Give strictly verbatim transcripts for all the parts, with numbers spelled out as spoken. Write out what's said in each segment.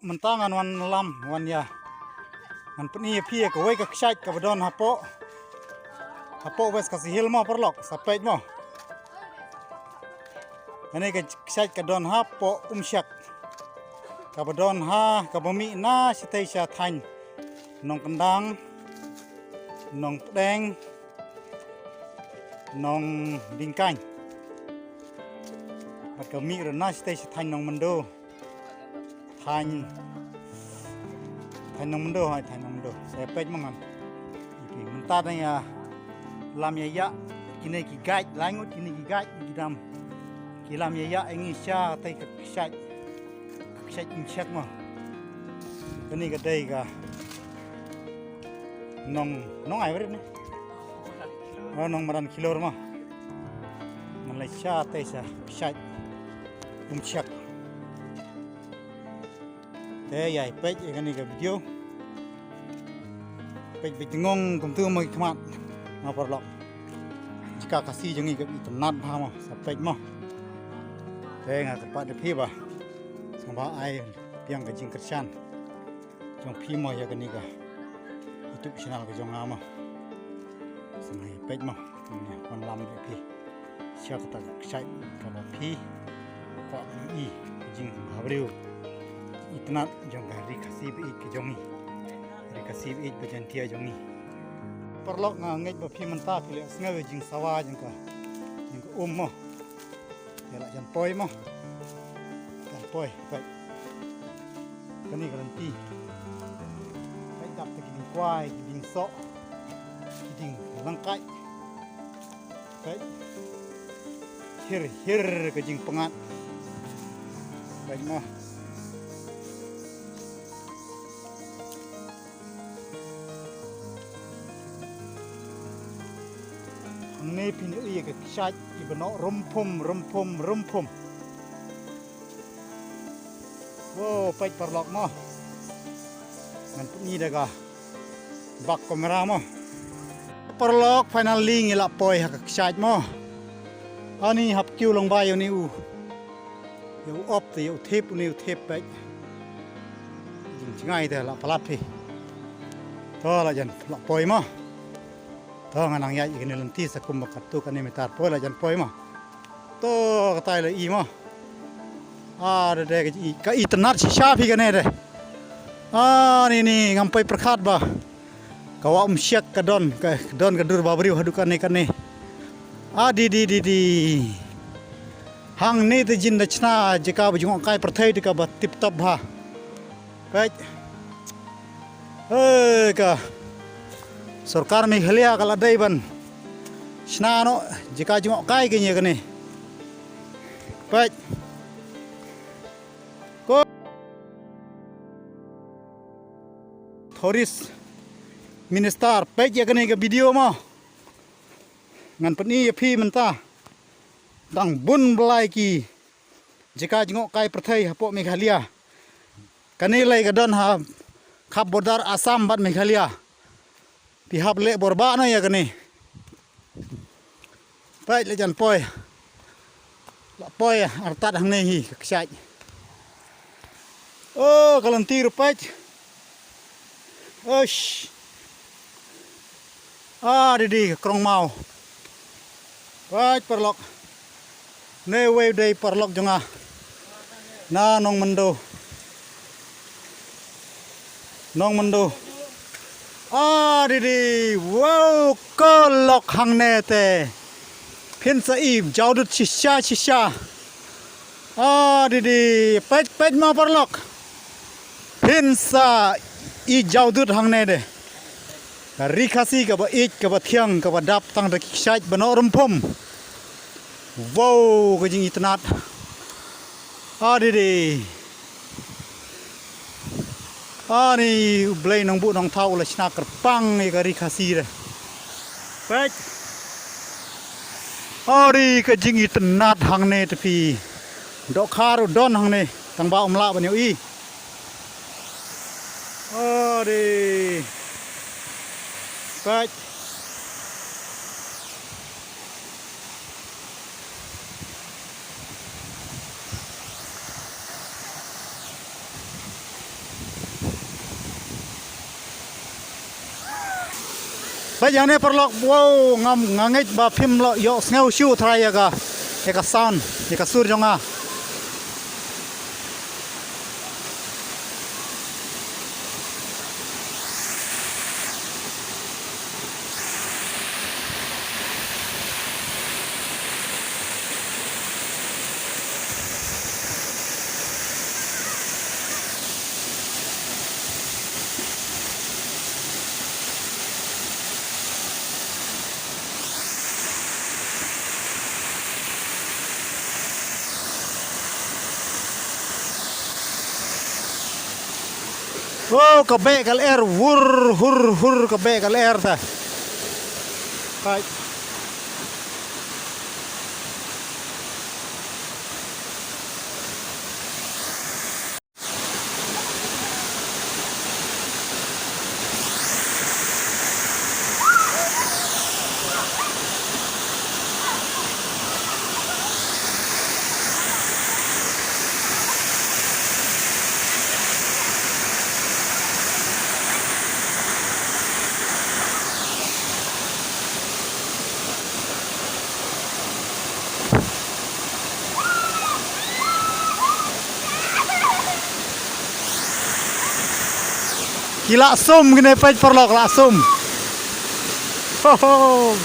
Mynta ngan wan lam wan ïa, ngan pyni ïa phi ïa kawei ka kshaid kaba don hapoh, hapoh West Khasi Hills mo paralok, sa peit mo. Kane ka kshaid ka don hapoh Umshiak, kaba don ha, kaba mih na shatei sha thaiñ Nongkyndang, Nongpdeng, Nongdingkaiñ. Bad ka mih ruh na shatei sha thaiñ Nongmyndu. Thaiñ, thaiñ Nongmyndu, hoi, thaiñ Nongmyndu. Sa peit mo ngan. Ipi mynta dang ïa lam ïa ïa kine ki gaid, lai ngut kine ki gaid, ki dam. Ki lam ïa ïa ïa ngi sha tei ka kshaid. Ka kshaid Umshiak mo. Kane ka dei ka nong, nong ai barit ne. Oh, nong Madan Khilor mo. Ngan leit sha tei sha kshaid Umshiak. Te ïa peit ïa kane ka video. Peit beit ngong kumtu mo ki khmat. Nga paralok. Jaka Khasi jong ngi ka itynnad bha mo. Sa peit mo. Te nga kyrpad ïa phi ba sngewbha ai biang ka jingkyrshan jong phi mo ïa kane ka YouTube channel ka jong nga mo. Sa nga ïa peit mo. Wan lam ïa phi. Sha kata ka kshaid kaba phi kwah ban i ka jingbhabriew itynnad jong ka Ri Khasi ba ïeit ka jong ngi, Ri Khasi ba ïeit ba Jaintia jong ngi. Paralok, nga ngeit ba phi mynta phi la sngew ïa ka jingsawa jong ka, jong ka um mo. Te la jan poi mo. Jan poi, peit. Kane ka lynti. Peit, dap da ki dieng kwai, ki dieng soh, ki dieng lyngkai. Peit. Hir hir ka jingpyngngad. Peit mo. Hangne phin ïohi ïa ka kshaid iba noh rymphum rymphum rymphum. Wow, peit paralok mo. Ngan pyni da ka bak kamera mo. Paralok, finally ngi la poi ha ka kshaid mo. Ani hap kiew long bai uni u. Ïa u op te ïa u thep, uni u thep peit. Jingjngai te la palat phi. To la jan la poi mo. To nga nang ïaid ïa kane lynti sa kumba katto katne mitar, poi la jan poi mo. To katai la i mo. Ah, de de ka i, ka itynnad shisha phi kane de. Ah, ni ni ngam poi pyrkhat ba ka wah Umshiak ka don, ka don ka dur ba briew haduh kane kane. Ah, di di di di. Hangne te jin da chna jaka ba jngohkai pyrthei te kaba tip top bha. Peit. Hei ka sorkar Meghalaya ka la dei ban shna noh jaka jngohkai kane kane. Peit. Ko Tourist Minister, peit ïa kane ka video mo. Ngan pyni ïa phi mynta. Dang bun blai ki jaka jngohkai pyrthei hapoh Meghalaya. Kane lei ka don ha khap border Assam bad Meghalaya. Phi hap leh borbah noh ïa kane. Peit la jan poi. La poi artat hangne hi ka kshaid. Oh, ka lynti ruh peit. Uish. Ah, dei dei ka krong maw. Peit paralok. Ne wei dei paralok jong nga. Na Nongmyndu. Nongmyndu. Ah, dei dei. Wow, ka lok hangne te. Phin sa i jawdut shisha shisha. Ah, dei dei, peit peit ma paralok. Phin sa i jawdut hangne de. Ka Ri Khasi kaba ïeit, kaba thiang, kaba dap tang da ki kshaid ba noh rymphum. Wow, ka jingitynnad. Ah, dei dei. Ani u Blei Nongbuh Nongthaw u la shna kyrpang ïa ka Ri Khasi de. Peit. Ari ka jingitynnad hangne te phi. Dohkha ruh don hangne tang ba um lah ban ïohi. Ari. Peit. Peit ïa kane paralok, wow, ngam, nga ngeit ba phim lah ïohsngew shuh trai ïa ka, ïa ka sound, ïa ka sur jong nga. Oh, ka beh ka lyer, wur, hur, hur, ka beh ka lyer ta. Kai. Ki la sum kine, peit paralok, la sum. Ho, ho.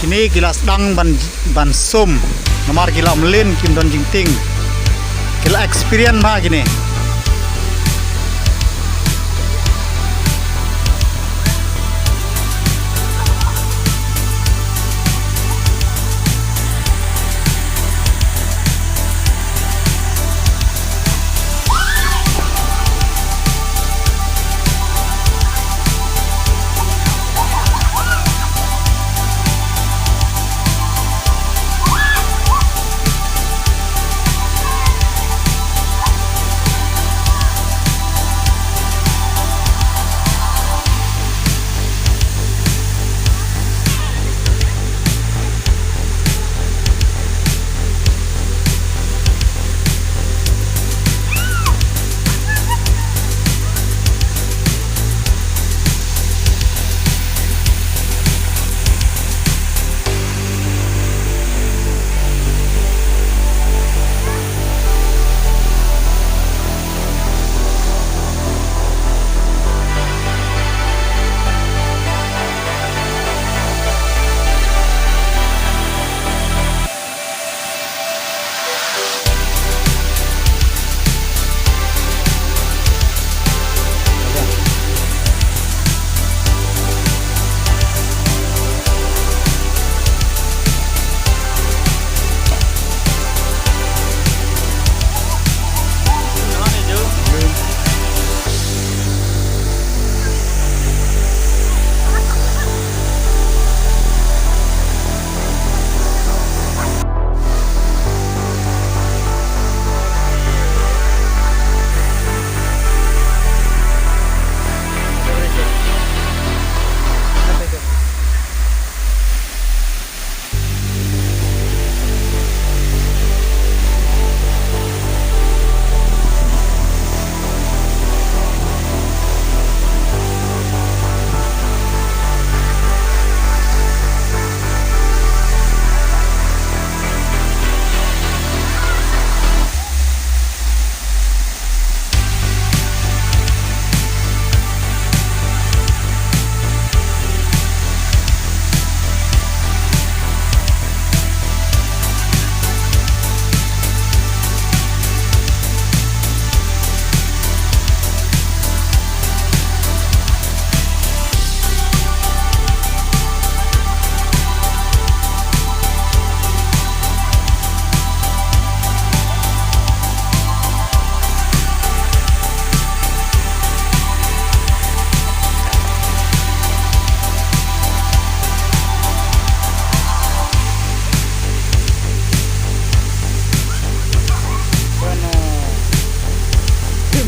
Kine ki la sdang ban, ban sum. Namar ki la mlien, kim don jingtieng. Ki la experience bha kine.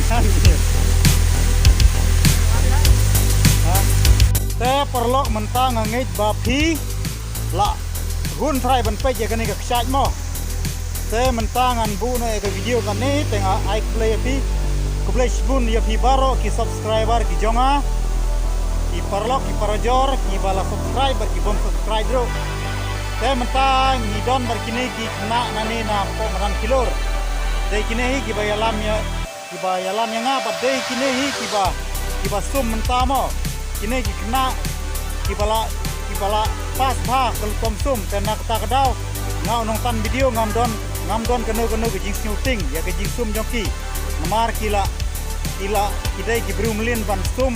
Te paralok mynta nga ngeit ba phi la hun trai ban peit ïa kane ka kshaid mo. Te mynta ngan buh noh ïa ka video kane te nga ai khublei ïa phi. Khublei shibun ïa phi baroh ki subscriber ki jong nga. Ki paralok ki parajor kiba la subscribe bad ki bym subscribe ruh. Te mynta ngi don bad kine ki khynnah nangne na poh madan Kilur. Dei kine hi kiba ïalam ïa kiba ïalam ïa nga bad dei kine hi kiba kiba sum mynta mo. Kine ki khynnah kiba la kiba la pass bha ka rukom sum te na kata ka daw nga u nongtan video ngam don ngam don kano kano ka jingsngewtieng ïa ka jingsum jong ki. Namar ki la ki la ki dei ki briew mlien ban sum.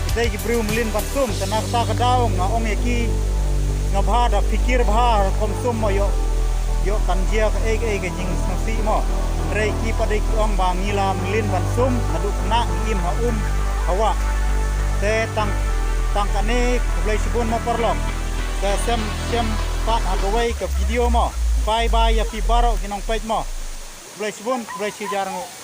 Ki dei ki briew mlien ban sum te na kata ka daw nga ong ïa ki nga bha da phikir bha rukom sum mo ïoh ïoh kan jia kaei kaei ka jingsngewsih mo. Hynrei ki pat dei ki ong ba ngi la mlien ban sum naduh khynnah ngi im ha um ha wah. Te tang tang kane khublei shibun mo paralok. Te sem sem pat ha kawei ka video mo. Bye bye ïa phi baroh ki nongpeit mo. Khublei shibun khublei shihajar nguh.